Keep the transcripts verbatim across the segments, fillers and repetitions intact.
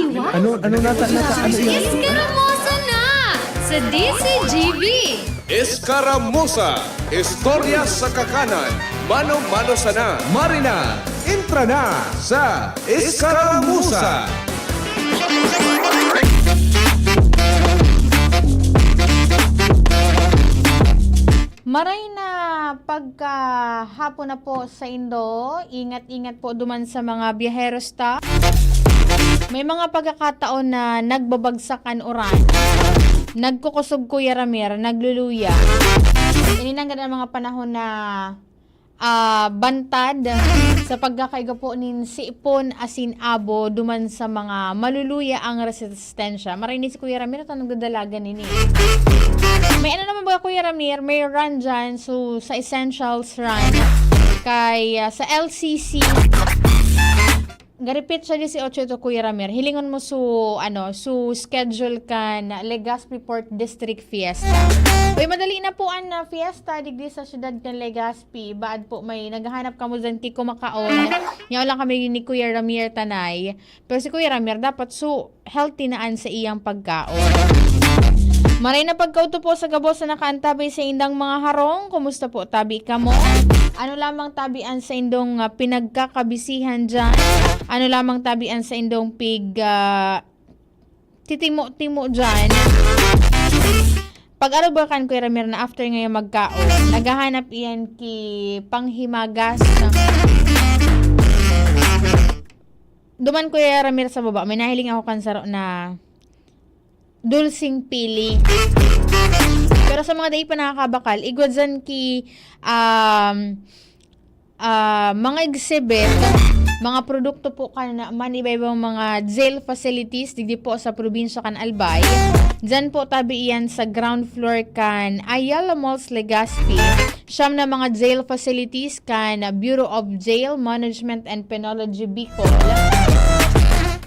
Ano, ano nata, nata, ano yan? Eskaramuza na sa D Z G B! Eskaramuza, istorya sa kakanan, mano-mano sana. Marina, entra na sa Eskaramuza. Maray na pagkahapon na po sa indo. Ingat-ingat po duman sa mga biyaheros ta. May mga pagkakataon na nagbabagsak an uran. Nagkukusog, Kuya Ramir, nagluluya. Ini nanggad ang mga panahon na ah, bantad sa pagkakaiga po nin sipon asin abo duman sa mga maluluya ang resistensya. Maray ni si Kuya Ramir, ta nagdadalagan nini. May ano naman ba, Kuya Ramir? May run dyan. So, sa Essentials run, kay ah, sa L C C, garipit siya dieciocho ito, Kuya Ramir. Hilingon mo su, ano, su schedule kan Legazpi Port District Fiesta. Uy, madali na po an ah, fiesta digdi sa siyudad kan Legazpi. Baad po may naghahanap kamo dyan ki kumakaon. Yaon lang kami ni Kuya Ramir tanay. Pero si Kuya Ramir dapat su healthy na an sa iyang pagkaon. Maray na pagkaudto po sa gabos na nakaantabay sa indang mga harong. Kumusta po tabi kamo? Ano lamang tabi an sa indong ah, pinagkakabisihan dyan? Ano lamang tabi an sa indong pig ah, titimo-timo dyan? Pag-arog ba kan Kuya Ramir na after ngayon magkaon, naghahanap iyan ki panghimagas na. Duman, Kuya Ramir, sa baba, may nahiling ako kan saro na dulceng pili. Pero sa mga dai pa nakakabakal, igwa dyan ki um, ah, mga exhibit, mga produkto po kan man iba-ibang mga jail facilities digdi po sa probinsya kan Albay. Diyan po tabi iyan sa ground floor kan Ayala Malls Legazpi. Siyam na mga jail facilities kan Bureau of Jail Management and Penology Bicol.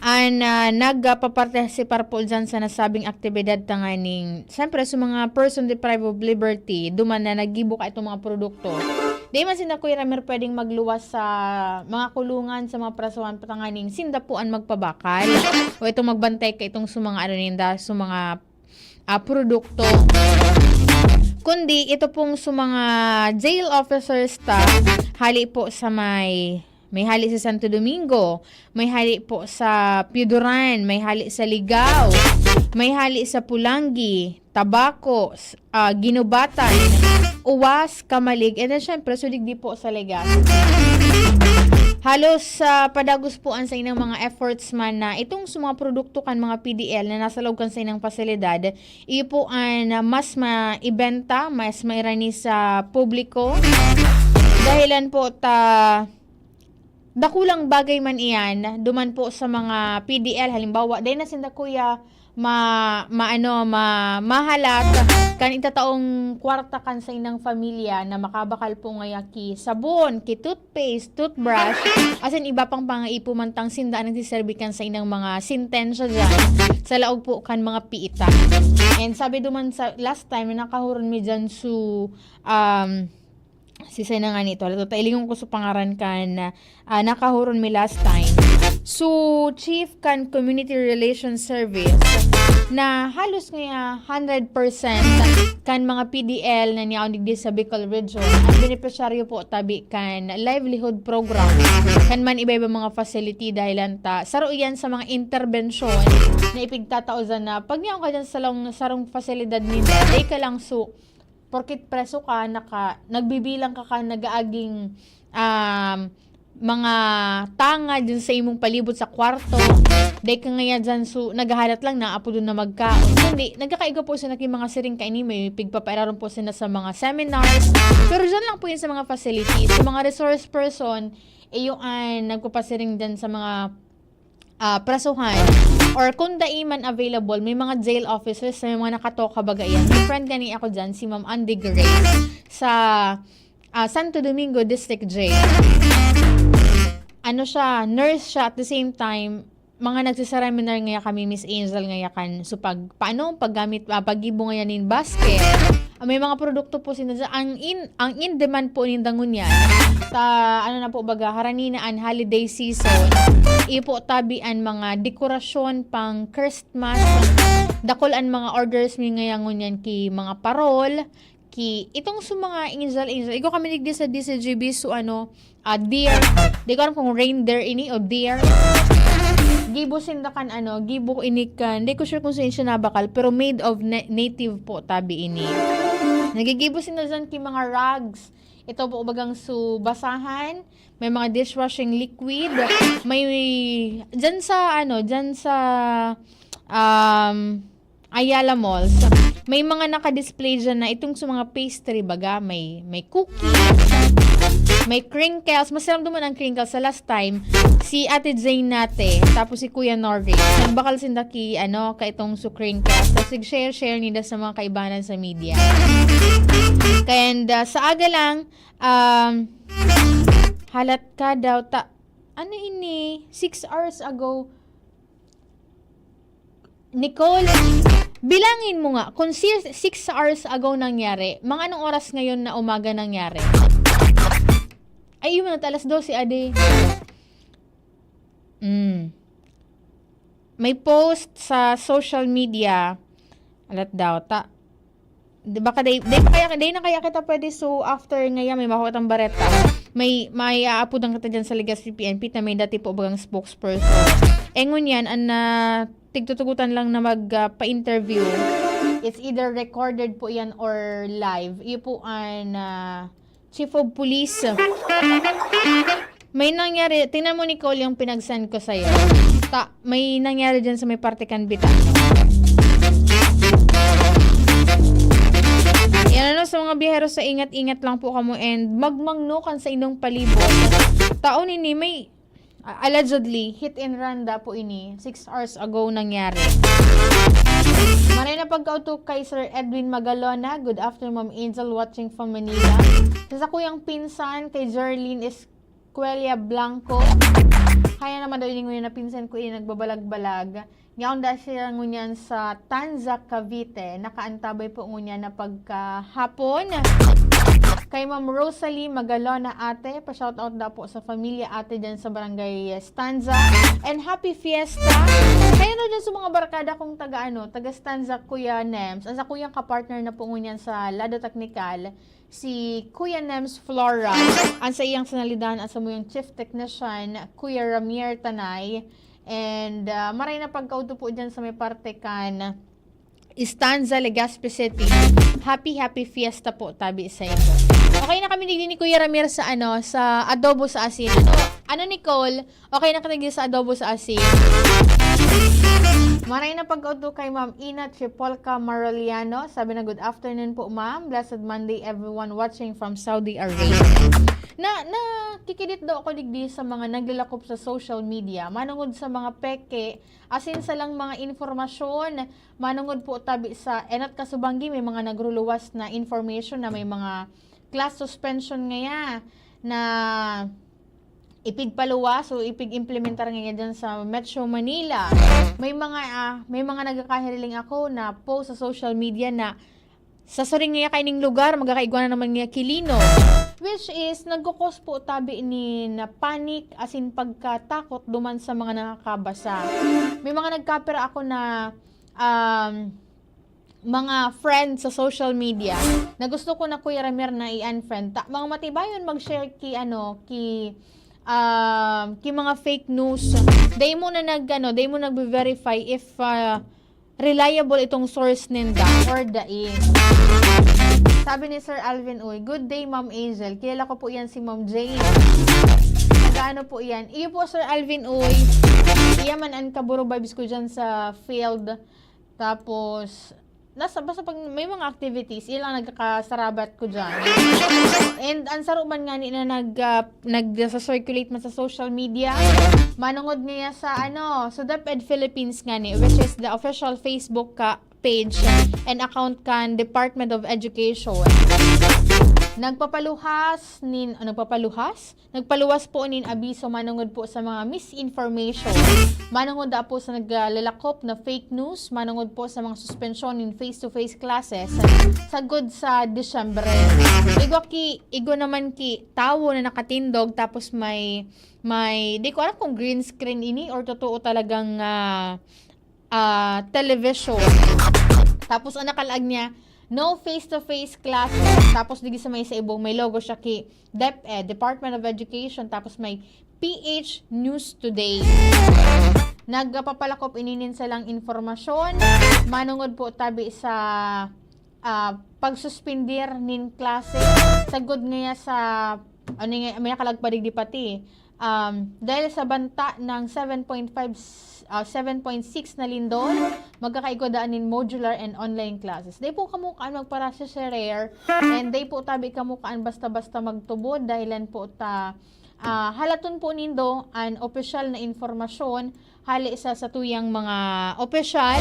An ah, nagpapartisipar po dyan sa nasabing aktibidad tanganing, siyempre, sa mga person deprived of liberty, duman na naggibo ka itong mga produkto. Di man sinda, Kuya Ramir, pwedeng magluwas sa mga kulungan, sa mga prasuhan, patanganing sinda po an magpabakal. O itong magbantay ka itong sa mga, ano ninda, sa mga ah, produkto. Kundi ito pong sa mga jail officers ta, hali po sa may, may hali sa Santo Domingo, may hali po sa Piuduran, may hali sa Ligao, may hali sa Pulangi, Tabaco, s- ah, Guinobatan, Uwas, Camalig, and then syempre, sudigdi po sa Legazpi. Halos sa padagos po an sa inang mga efforts man na itong sa mga produkto kan mga P D L na nasa loob kan sa inang pasilidad, iyo po an ah, mas maibenta, mas mairani sa publiko. Dahilan po ta dakulang bagay man iyan, duman po sa mga P D L, halimbawa, dahil na sinda, Kuya, ma, maano, ma, mahalat kan itataong kwarta kan sa inang familia na makabakal po ngaya ki sabon, ki toothpaste, toothbrush, asin iba pang pangaipo mantang sinda ang nagsiserbi kan sa inang mga sentensya dyan sa laog po kan mga piita. And sabi duman sa last time, nakahuron mi dyan su, um, si Senang Anito, lato ta ilingon ko sa pangaran kan ah, nakahuron mi last time. So, chief kan Community Relations Service na halos nga hundred percent kan mga P D L na niyaon digdi sa Bicol Region ang benepisyaryo po tabi kan livelihood program kan man iba-iba mga facility dahilan ta saro iyan sa mga interbensyon na ipigtatao dyan na pag niyaon ka dyan sa sarong, sarong pasilidad ninda, di ka lang su porket preso ka, naka, nagbibilang ka kan nag-aaging um, mga tanga dyan sa imong palibot sa kwarto. Dai ka ngaya dyan, so, naghahalat lang na apodon na magkaon. Kundi, nagkakaiga po sa naging mga siring kaini, may pigpapairaron po sila sa mga seminars. Pero dyan lang po yun sa mga facilities. Sa mga resource person, iyo an nagpapasiring dyan sa mga ah, prasuhan or kung dai man available, may mga jail officers na may mga nakatoka baga iyan. May friend gani ako dyan, si Ma'am Andy Gray sa ah, Santo Domingo District Jail. Ano siya, nurse siya at the same time, mga nagsiseminar ngaya kami, Miss Angel ngaya kan, so pag, paano, paggamit, ah, paggibo ngaya nin basket, Ah, may mga produkto po sinda dyan. Ang in, ang in demand po ninda ngunyan, sa, ano na po baga, harani na an holiday season, iyo po tabi an mga dekorasyon pang Christmas. Dakul an mga orders mi ngayon ngunyan ki mga parol, ki, itong sa mga angel, angel. Igo kami digdi sa D C G B, so ano, ah, deer. Di ko alam kung reindeer ini o deer. Gibo sinda kan ano, gibo ini kan, di ko sure kung saan siya nabakal, pero made of na-, native po tabi ini. Nagigibo sinda dyan ki mga rags. Ito po bagang su basahan. May mga dishwashing liquid. May, dyan sa ano, dyan sa, um, Ayala Malls. May mga naka-display dyan na itong sa mga pastry baga, may, may cookies, may crinkles. Mas ramdaman ang crinkles sa last time, si Ate Jane nate, tapos si Kuya Norris. Nagbakal sinda ki, ano, ka itong su crinkles. Tapos nag-share-share nila sa mga kaibanan sa media. And, ah, sa aga lang, um, halat ka daw, ta-, ano ini? Six hours ago, Nicole, bilangin mo nga, kung si-, six hours ago nangyari, mga anong oras ngayon na umaga nangyari? Ay, yun na, alas dose, adi. Mm. May post sa social media, alat daw, ta-, di ba ka, day, day, kaya, day na kaya kita pwede, so after ngayon, may makuha tang bareta. May, may aapodan kita dyan sa Legazpi P N P na may dati po bagang spokesperson. Eh, ngunyan, an na tigtutugutan lang na mag, ah, pa-interview. It's either recorded po yan or live. Iyo po an, ah, Chief of Police. May nangyari, tingnan mo, Nicole, yung pinag-send ko sa'yo. Ta, may nangyari dyan sa may parte kan Bitan. Yan ano, sa mga biyahero sa ingat-ingat lang po kamo and magmangno kan sa inyong palibot. Taon ini may, a-, allegedly, hit and run da po ini. Six hours ago nangyari. Maray na pagkautok kay Sir Edwin Magalona. Good afternoon, Ma'am Angel, watching from Manila. Sa sakuyang pinsan, kay Jerlyn Escuela Blanco. Kaya naman daw ini ngunyan na pinsan ko ini nagbabalag-balag. Yaon da siya ngunyan sa Tanza, Cavite. Nakaantabay po ngunyan na pagkahapon. Kay Ma'am Rosalie Magalona, ate, pa-shoutout daw po sa pamilya ate dyan sa Barangay Stanza. And happy fiesta. Kaya daw dyan sa mga barkada kong taga, ano, taga Stanza, Kuya Nems. Ang sa kuyang kapartner na po ngunyan sa Lado Technical, si Kuya Nems Flora. Ang sa iyang sinalidan, ang sa muyang chief technician, Kuya Ramier Tanay. And, ah, maray na pagkauto po dyan sa may parte kan Stanza, Legazpi City. Happy, happy fiesta po, tabi sa inyo. Okay na kami digdi ni Kuya Ramir sa, ano, sa adobo sa asin. Ano, ano, Nicole? Okay na kami digdi sa adobo sa asin. Maray na pagkauto kay Ma'am Ina Chipolca Maroliano. Sabi na, "Good afternoon po, ma'am. Blessed Monday, everyone watching from Saudi Arabia." Na, na, kikidit daw ako digdi sa mga naglalakop sa social media. Manungod sa mga peke, asin sa lang mga informasyon, manungod po tabi sa enot ka subanggi, may mga nagruluwas na information na may mga class suspension ngaya na ipigpaluwas o ipig-implementar ngaya dyan sa Metro Manila. May mga, ah, may mga nagkakahiriling ako na post sa social media na sa suring ngaya kaining lugar, magkakaigwa na naman ngaya kilino. Which is, nagkukos po tabi ni na panic, asin pagkatakot duman sa mga nakakabasa. May mga nagkapira ako na, um, mga friend sa social media na gusto ko na Kuya Ramir na i-unfriend. Ta, mga matibayon mag-share ki, ano, ki, um, ki mga fake news. Dai mo na nag, ano, dai mo nagbe-verify if, ah, reliable itong source ninda or dai. Sabi ni Sir Alvin Uy, "Good day, Ma'am Angel. Kilala ko po yan si Ma'am Jane." Nag-ano po yan? Iyo po, Sir Alvin Uy. Iya man an kaburo vibes ko dyan sa field. Tapos, nasa, basta pag may mga activities, ilang nagkakasarabat ko dyan. And ang saro man ngani na nag, ah, nag, sa circulate man sa social media, manungod niya sa, ano, sa DepEd Philippines ngani, which is the official Facebook ka, page and account kan Department of Education. Nagpapaluhas nin, ah, nagpapaluhas? Nagpaluwas po nin abiso manungod po sa mga misinformation. Manungod da po sa naglalakop na fake news, manungod po sa mga suspensyon nin face-to-face classes sagod sa Disyembre. Igwa ki, igwa naman ki tawo na nakatindog tapos may, may, di ko alam kung green screen ini or totoo talagang, ah, ah, television. Tapos ang nakalaag niya, "No face-to-face classes." Tapos digi sa may sa ibong may logo siya ki DepEd, Department of Education. Tapos may P H News Today. Nagpapalakop ininin sa lang informasyon. Manungod po tabi sa, ah, pagsuspindir nin klase. Sagod ngaya sa, ano nga, may nakalagpadig di pati. Um, dahil sa banta ng seven point five, ah, seven point six na lindol, magkakaigwa daan nin modular and online classes. Dai po kamo kaan magparasya sa rare, and dai po tabi kamo kaan basta-basta magtubod, dahilan po ta, ah, halaton po nindo an opisyal na informasyon hali sa satuyang mga opisyal,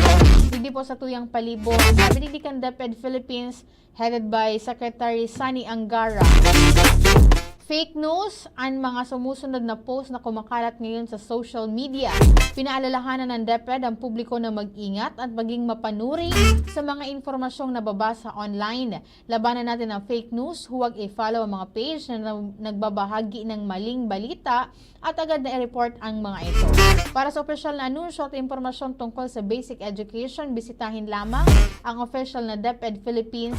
digdi po satuyang palibot. Sabi digdi kan DepEd Philippines, headed by Secretary Sonny Angara. Fake news an mga sumusunod na post na kumakalat ngayon sa social media. Pinaalalahanan ng DepEd ang publiko na mag-ingat at maging mapanuri sa mga impormasyong nababasa online. Labanan natin ang fake news, huwag i-follow ang mga page na nag-, nagbabahagi ng maling balita at agad na i-report ang mga ito. Para sa opisyal na anunsyo at impormasyon tungkol sa basic education, bisitahin lamang ang opisyal na DepEd Philippines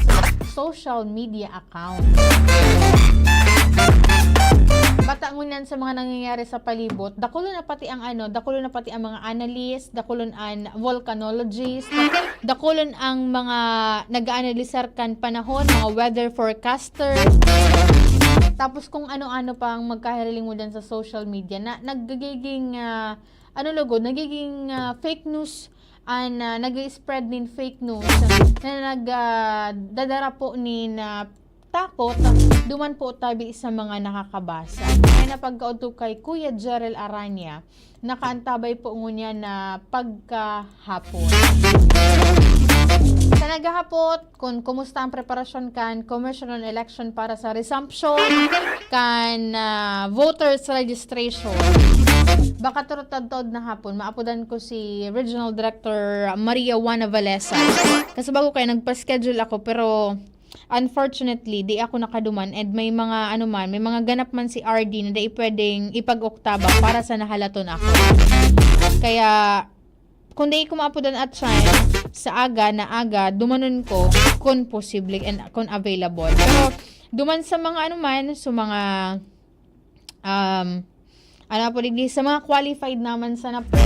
social media account. Bata ngunyan sa mga nangyayari sa palibot, dakulo na pati ang ano, dakulo na pati ang mga analyst, dakulo an volcanologist, dakulo ang mga nag-aanalisar kan panahon, mga weather forecaster. Tapos kung ano-ano pang magkahiriling mo dyan sa social media na nagiging, ah, ano lugod, nagiging, ah, fake news an, ah, nag-i-spread nin fake news na nag, ah, dadara po nin, ah, takot duman po tabi sa mga nakakabasa. Kaya na pagkaudto kay Kuya Jerel Aranya, nakaantabay po ngunyan na pagkahapon. Sa naghahapot, kun kumusta ang preparasyon kan Commission on Election para sa resumption kan, ah, voters registration. Baka turutad-taod na hapon, maapodan ko si Regional Director Maria Juana Valesa. Kasi bago kaya nagpa-schedule ako, pero unfortunately, di ako nakaduman and may mga ano man, may mga ganap man si R D na di pwedeng ipag-oktaba para sa nahalaton ako. Kaya, kung di ko maapodan at time, sa aga na aga, dumanon ko kung posible and kung available. Pero, duman sa mga ano man, sa mga, um, ano po, digdi, sa mga qualified naman sana po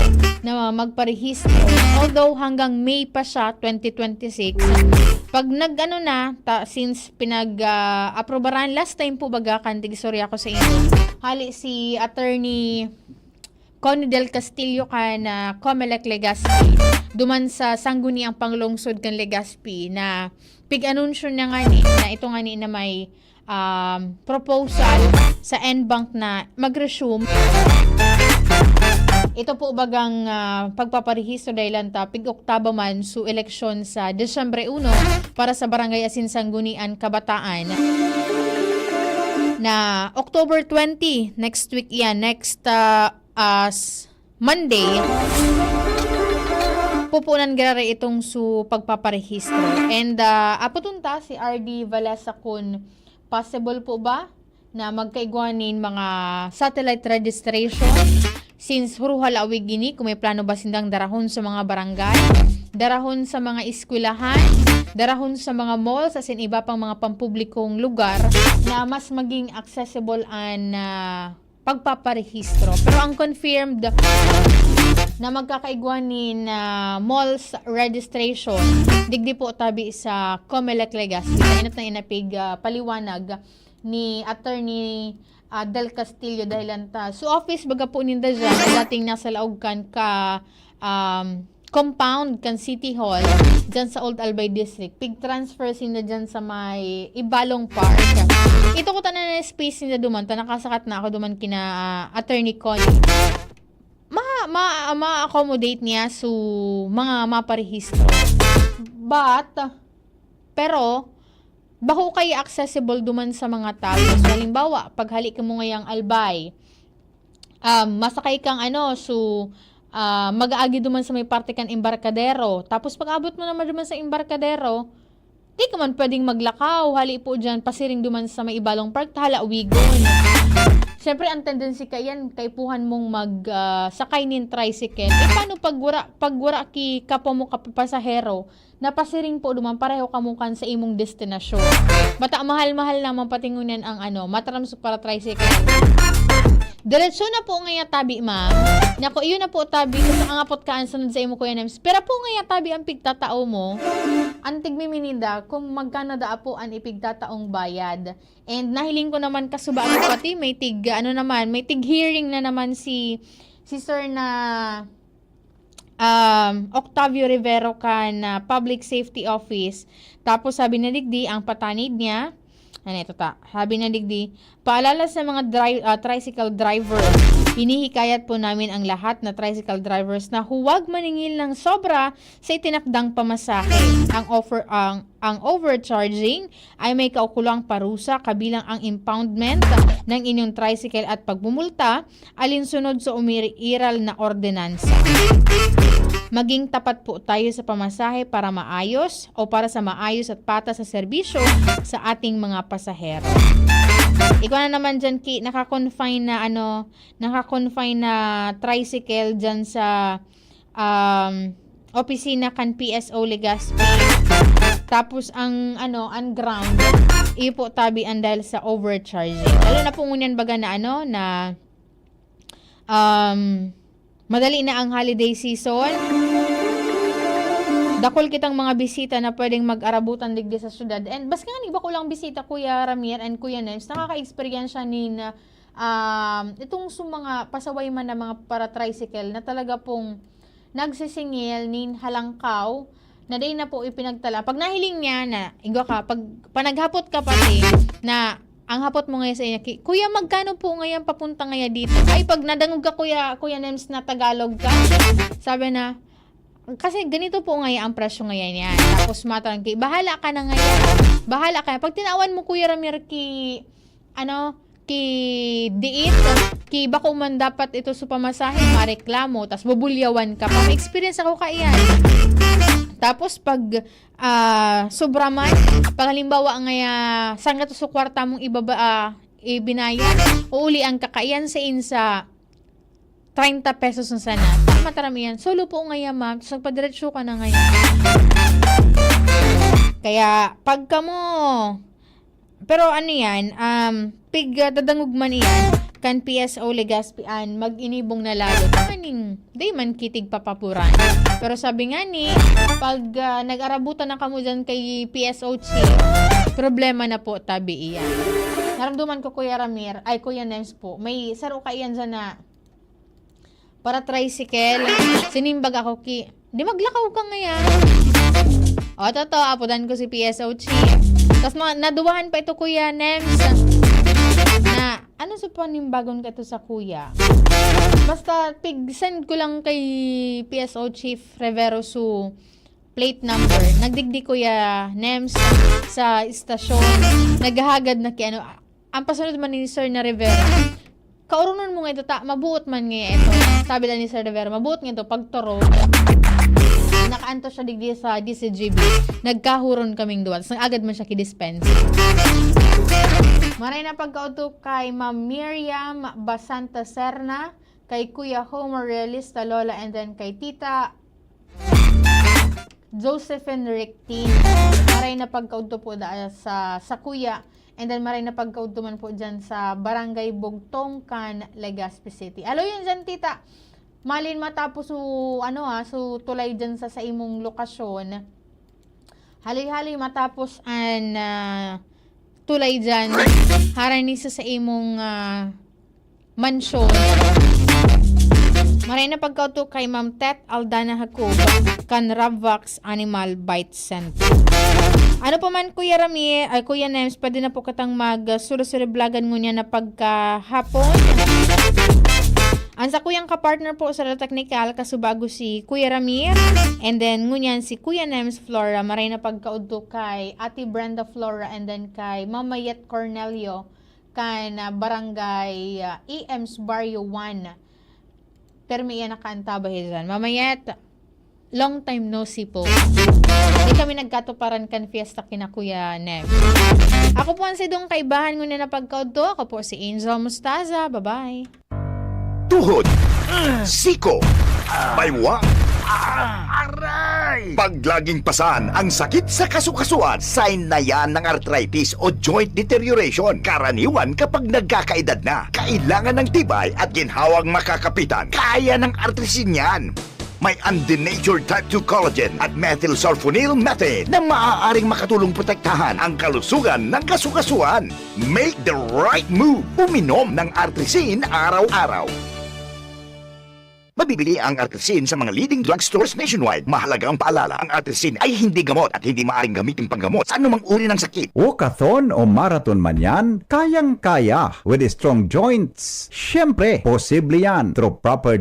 na magparehistro. Although, hanggang May pa siya, twenty twenty-six. Pag nag-ano na, ta, since pinag, ah, aprobaran, last time po baga, kan tig-istorya ko sa inyo, hali si Attorney Connie Del Castillo kan, ah, Comelec Legazpi, duman sa Sangguniang Panglungsod kan Legazpi na pig-anunsyo niya ngani na ito ngani na may, um, proposal sa en bank na mag-resume. Ito po bagang, ah, pagpaparehistro dahilan ta pig-oktaba man su eleksyon sa Disyembre uno para sa Barangay asin Sanggunian Kabataan na October twenty, next week yan, next, ah, as Monday, pupunan giraray itong su pagpaparehistro. And, ah, apoton ta si R D Valesa kun possible po ba na magkaigwa nin mga satellite registration? Since huruhal awig ini, kung may plano ba sindang darahon sa mga barangay, darahon sa mga eskwelahan, darahon sa mga malls, as in iba pang mga pampublikong lugar na mas maging accessible an, ah, pagpaparehistro. Pero ang confirmed na magkakaigwa nin, ah, malls registration, digdi po tabi sa Comelec Legazpi. Sa inot na inapig, ah, paliwanag ni Attorney, ah, Del Castillo dahilan ta. So, office baga po ninda dyan, dating nasa laog kan ka, um, compound kan City Hall, dyan sa Old Albay District. Pig-transfer sinda dyan sa may Ibalong Park. Ito ko tanan na space ninda duman, ta nakasakat na ako duman kina, ah, Attorney Connie. Ma-, ma-, ma-accommodate niya su mga maparehistro. But, pero, bako kaya accessible duman sa mga tawo. So, halimbawa, paghali kamo ngayang Albay, um, masakay kang ano, so, ah, mag-aagi duman sa may parte kan Embarcadero. Tapos pag-abot mo naman duman sa Embarcadero, di ka man pwedeng maglakaw. Hali po dyan, pasiring duman sa may Ibalong Park, halawigon. Siyempre, ang tendency ka yan, kaipuhan mong mag, ah, sakay nin tricycle. E, paano pag wara, pag wara ki kapwa mo kapapasahero, napasiring po duman, pareho kamo kan sa imong destinasyon? Bata, mahal-mahal naman pati ngunyan ang ano, matram sa para tricycle. Diretso na po ngaya tabi, ma'am. Naku, iyo na po tabi. Kasi ang apot ka, ang sunod sa imo, Kuya Nems. Pero po ngaya tabi ang pigtatao mo. Ang tigmimininda, kung magkano daa po ang ipigtataong bayad. And nahiling ko naman kasubago pati, may tig, ano naman, may tig hearing na naman si, si sir na, um, Octavio Rivero kan, ah, Public Safety Office. Tapos sabi na digdi, ang patanid niya, ano ito ta? Sabi na digdi, "Paalala sa mga dri-, ah, tricycle driver, hinihikayat po namin ang lahat na tricycle drivers na huwag maningil ng sobra sa itinakdang pamasahe. Ang offer, ang, ang overcharging ay may kaukulang parusa, kabilang ang impoundment ng inyong tricycle at pagmumulta alinsunod sa umiiral na ordinansa. Maging tapat po tayo sa pamasahe para maayos o para sa maayos at patas na serbisyo sa ating mga pasahero." Ikaw na naman dyan, Ki, naka-confine na, ano, naka-confine na tricycle dyan sa, um, opisina kan P S O Legazpi. Tapos ang, ano, ang ground, iyo po tabi ang dahil sa overcharging. Lalo na po ngunyan baga na, ano, na, um, madali na ang holiday season. Dakul kitang mga bisita na pwedeng mag-arabutan digdi sa syudad. And basta nga, iba ko lang bisita, Kuya Ramir and Kuya Nems, nakaka-experience siya nin, um, itong sa mga pasaway man na mga para-tricycle na talaga pong nagsisingil nin halangkaw na dai na po ipinagtala. Pag nahiling niya na, igwa ka, pag panaghapot ka pati na ang hapot mo ngayon sa iya, "Ki-, Kuya, magkano po ngayon papunta ngayon dito?" Ay, pag nadangog ka, Kuya, Kuya Nems, na Tagalog ka, sabi na, "Kasi ganito po ngayon ang presyo ngayon yan." Tapos matarang ki, "Bahala ka na ngayon. Bahala ka." Pag tinawan mo, Kuya Ramir, ki, ano, ki diit, ki bako man dapat ito sa pamasahe, mareklamo, tas bubulyawan ka pa. May experience ako kaiyan. Tapos pag, ah, sobra man, pag halimbawa ngaya, sanggatos sa kwarta mong ibaba, ah, ibinayad, uulian ka kaiyan sa insa, treinta pesos na sana. Tama, taram iyan. Solo po ngaya, ma'am. Tapos nagpadiretso ka na ngayon. Kaya, pag kamo, pero ano yan, um, pig, ah, dadangog man iyan, kan P S O Legazpi an mag-inibong na lalo. Maning, di man kitig papapuran. Pero sabi nga ni, pag, ah, nag-arabutan na kamo dyan kay P S O chief, problema na po, tabi iyan. Naramdaman ko, Kuya Ramir, ay, Kuya Nems po, may saro ka iyan dyan na para tricycle. Sinimbag ako ki, "Di maglakaw ka ngayon." O, totoo, apodan ko si P S O chief. Tas mga, naduwahan pa ito, Kuya Nems. Na, ano sa panimbagon ka ito sa kuya? Basta, pig-send ko lang kay P S O Chief Rivero su plate number. Nagdigdi, Kuya Nems, sa istasyon. Naghahagad na ki ano, ang pasunod man ni Sir na Rivera, "Kauronon mo nga ito, ta, mabuot man nga ito." Sabi lang ni Sir Rivera, "Mabuot nga ito, pagturo." Nakaantos siya digdi sa D C G B. Nagkahuron kaming duwa. Tas nag-agad man siya ki dispensa. Maray na pagkaudto kay Ma'am Miriam Basanta Serna, kay Kuya Homer Realista Lola, and then kay Tita Josephine Rictin. Maray na pagkaudto po da, sa, sa kuya. And then, maray na pagkaudto man po dyan sa Barangay Bugtong, kan Legazpi City. Alo yun dyan, tita. Malin matapos su, ano ha, su tulay dyan sa, sa imong lokasyon. Hali-hali matapos an, ah, tulay dyan. Harani sa, sa imong, ah, mansyon. Maray na pagkaudto kay Ma'am Tet Aldana Jacob, kan Rabvax Animal Bite Center. Ano pa man, Kuya Rami, ay, Kuya Nems, pwede na po kitang mag, uh, suri-suri vlogan ngunyan na pagkahapon. Ang sakuyang kapartner po sa Radyo Teknikal, kasubago si Kuya Ramir, and then ngunyan si Kuya Nems Flora, maray na pagkaudto kay Ate Brenda Flora, and then kay Mama Yet Cornelio, kan, ah, Barangay, ah, E M's Barrio one. Pero may iyan nakaantabay dyan. Mama Yet, long time no see po. Di kami nagkatuparan kan fiesta kina Kuya Nem. Ako po ang sidong kaibahan ngunyan na pagkaudto. Ako po si Angel Mostaza. Bye-bye. Tuhod, siko, baywa, aray! Pag laging pasan ang sakit sa kasukasuan, sign na yan ng arthritis o joint deterioration. Karaniwan kapag nagkakaedad na, kailangan ng tibay at ginhawang makakapitan. Kaya ng artrisin yan. May undenatured type two collagen at methylsulfonyl methane na maaaring makatulong protektahan ang kalusugan ng kasukasuan. Make the right move. Uminom ng Artrisin araw-araw. Mabibili ang Artrisin sa mga leading drugstores nationwide. Mahalagang paalala, ang Artrisin ay hindi gamot at hindi maaaring gamitin panggamot sa anumang uri ng sakit. Walkathon o marathon man yan, kayang-kaya with strong joints. Siyempre, posible yan through proper